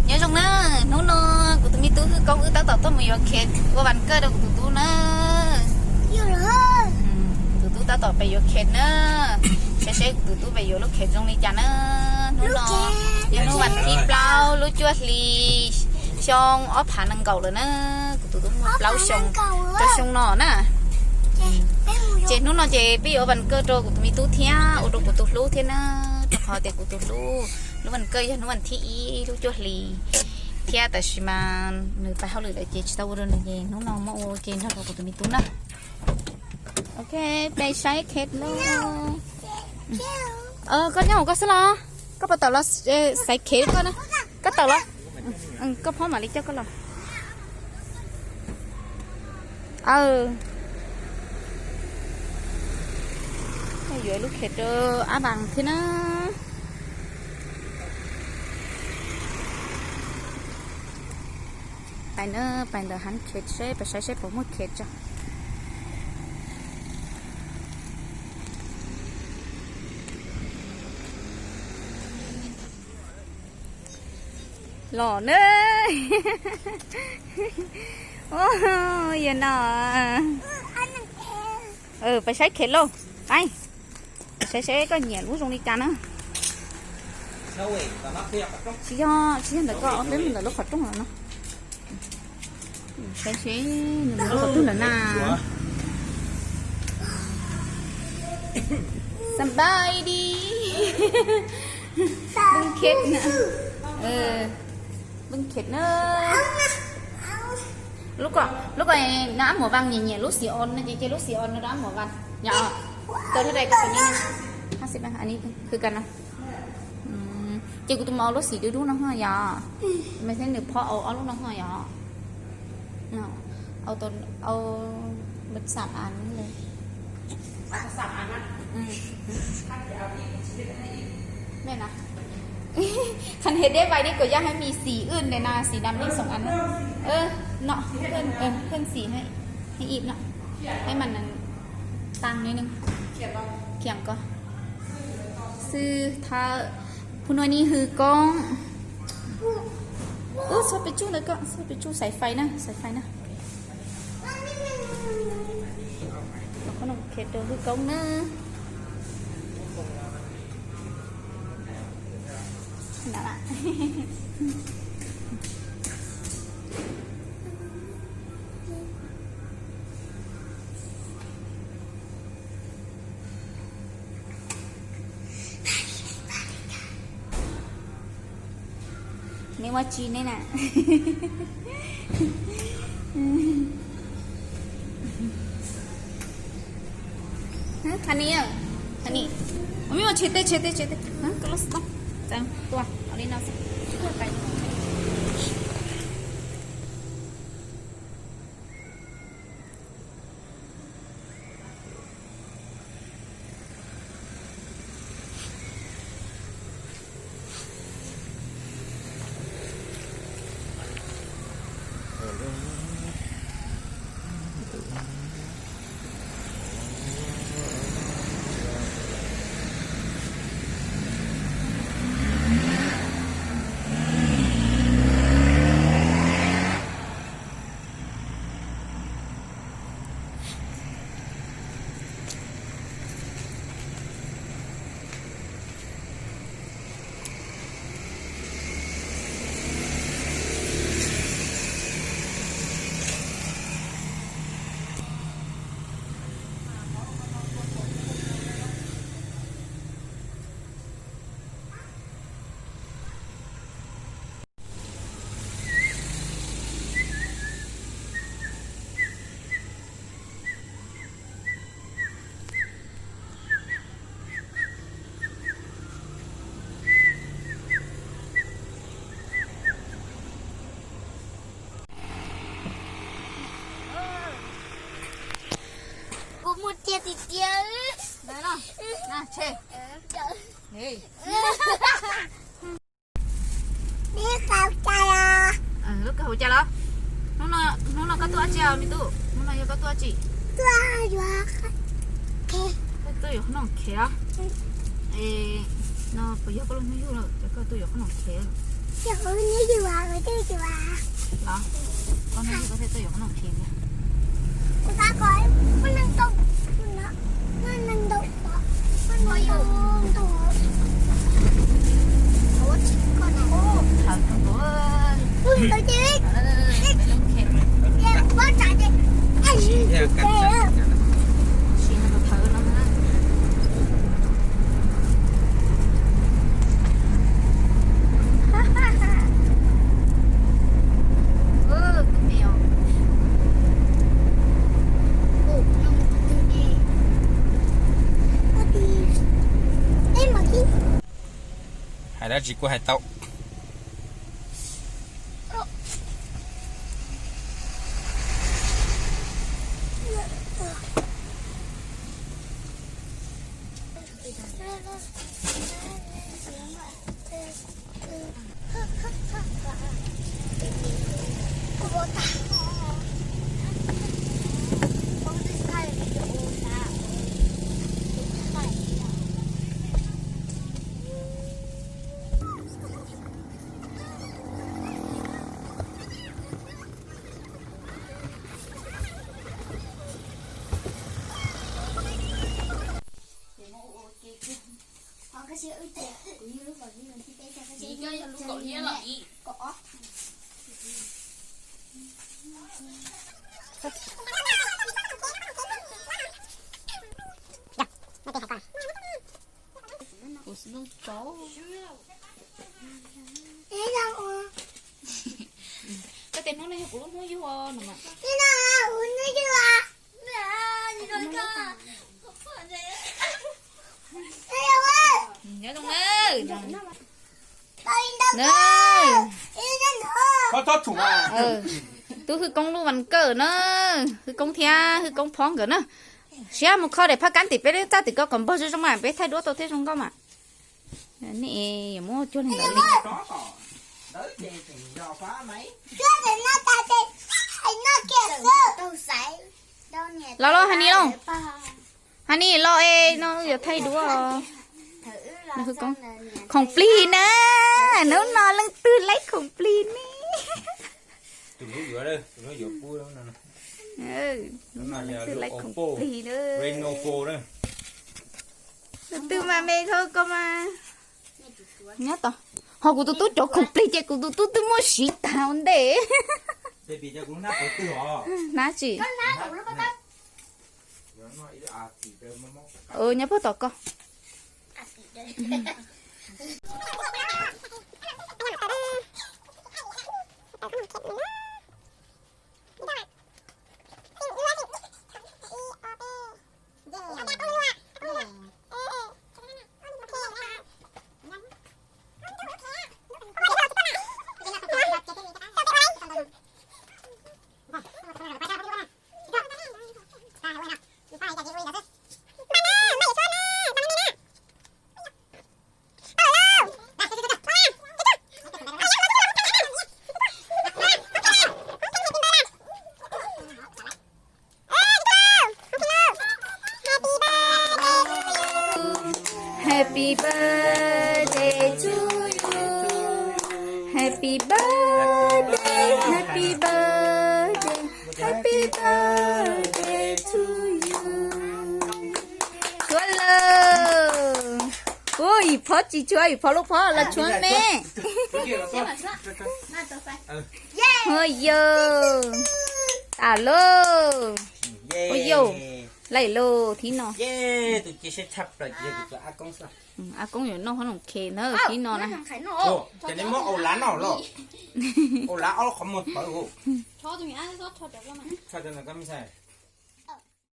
Nyob zoo na, hnub no kuv tus me tub Hwj Koob wb tab tom tuaj mus yuav cake ua vas kawj rau kuv tus tub na. Kuv tus tub tab tom pem yuav cake na. Saib seb kuv tus tub pem yuav lub cake zoo li cas na. Hnub no yog hnub vas thib plaub lub cuaj hli xyoo ob phav nees nkaum lawm na. Kuv tus tub muaj plaub xyoo rau xyoo no na. Ces hnub no ces peb yuav ua vas kawj rau kuv tus me tub thiab ua rau kuv tus hlub thiab na. Rau qhov tias kuv tus hlub lub vas kawj yog hnub vas thib ib lub cuaj hli thiab, tab sis mas nws pais hauj lwm lawm ces tsis tau ua rau nws, ces hnub no muab ua ua ke nrog rau kuv tus me tub na. Ok, peb saib cake lauj. Koj nyob hauv koj xwb los? Koj puas tawm los xaiv cake koj na? Koj tawm los. Koj phob mam li coj koj los. Aw, yuav lub cake rau Ab Vas thiab na. Pais na, pais ntawm hab cake seb, pais saib seb puas muaj cake tso. Los na. Yog no, pais saib cake lauj. Pais saib seb koj nyiam lub zoo li cas na. Tsis yog, tsis yog ntawm koj, peb mus ntawm lub qhov rooj no. Saib seb nws mus lub qhov twg lawm na. Somebody. Boob khet na. Boob khet na. Lub ko, lub ko no Ab Muam Vas nyiam nyiam lub xim os no ces cia lub xim os no rau Ab Muam Vas. Yog, tau thiab dai ko tus ni, khwv kas no. Ces kuv tus mas lub xim dub dub no ho yog, mas thiab nws phob au ob lub no ho yog. Au, au, xam av li. Qhov hais deb vais đi của Giang hay mì xỉ ưn này là xỉ đậm đi sống ăn. Nó hơn, hơn xỉ hay, hay im nó. Hay mà nó tăng đi nưng. Khiang ko. Sư thợ, phú nuôi ni hư con. Ú, sao pì chu ntawd ko, sao pì chu sải phay na, sải phay na. Qhov no khe rau hư koob na. Neb ua tsi neb na? Honey, honey, ua tshe teb, tshe teb, tshe teb. Koj lub xov tooj. Txeev tua li no xwb. Kuv mus tiag tiag tiag. Lub kawg hauv cas los? Hnub no koj tuaj tsi me tub? Hnub no yog koj tuaj tsi? Koj tuaj yuav qhov no khev os. No puas yog koj lub hnub yug lawm es koj tuaj yuav qhob noom phem? Yog kuv hnub yug, kuv tuaj yuav. Los, koj hnub yug koj thiaj tuaj yuav qhob noom phem na. Kuv xav kom muaj neeg tau, muaj neeg tau, muaj neeg tau ntau. Thawv tau ntau. Sim no thawv no na. Hais dab tsi kuj hais tau. Koj tej hnub no yog kuv lub hnub yug no mas. Nyob zoo na. Nyob zoo na. Tub Hwj Koob lub vas kawm na, Hwj Koob thiab Hwj Koob phob nkawd na. Siab mus kho daim phab kab tim peb txaj tim ko kom npog zoo zoo mas peb thaij duab tau thiab zoo nkauj mas. Nej yuav muab cuag li ntawd li. Los los, Hais Nis los. Hais Nis los es no yuav thaij duab. Khoom plig na, hnub no leej twg laib khoom plig ne? Hnub no leej twg laib khoom plig na? Tus twg mas me thaum ko mas. Nyob tod, ho kuv tus tub cov khoom plig ces kuv tus tub twb muab siv tag ua ntej. Hnab tsis? Nyob puag tom ko. Happy birthday to you. Happy birthday, happy birthday, happy birthday to you. Tshuav lawm. Ui, phov tsis tshuav, phov lub phov los tshuav me. Ua yau. Tas lauj. Ua yau. Laij lauj, thib no. Ab Koob yuav noj qhob noom phem na thib no na.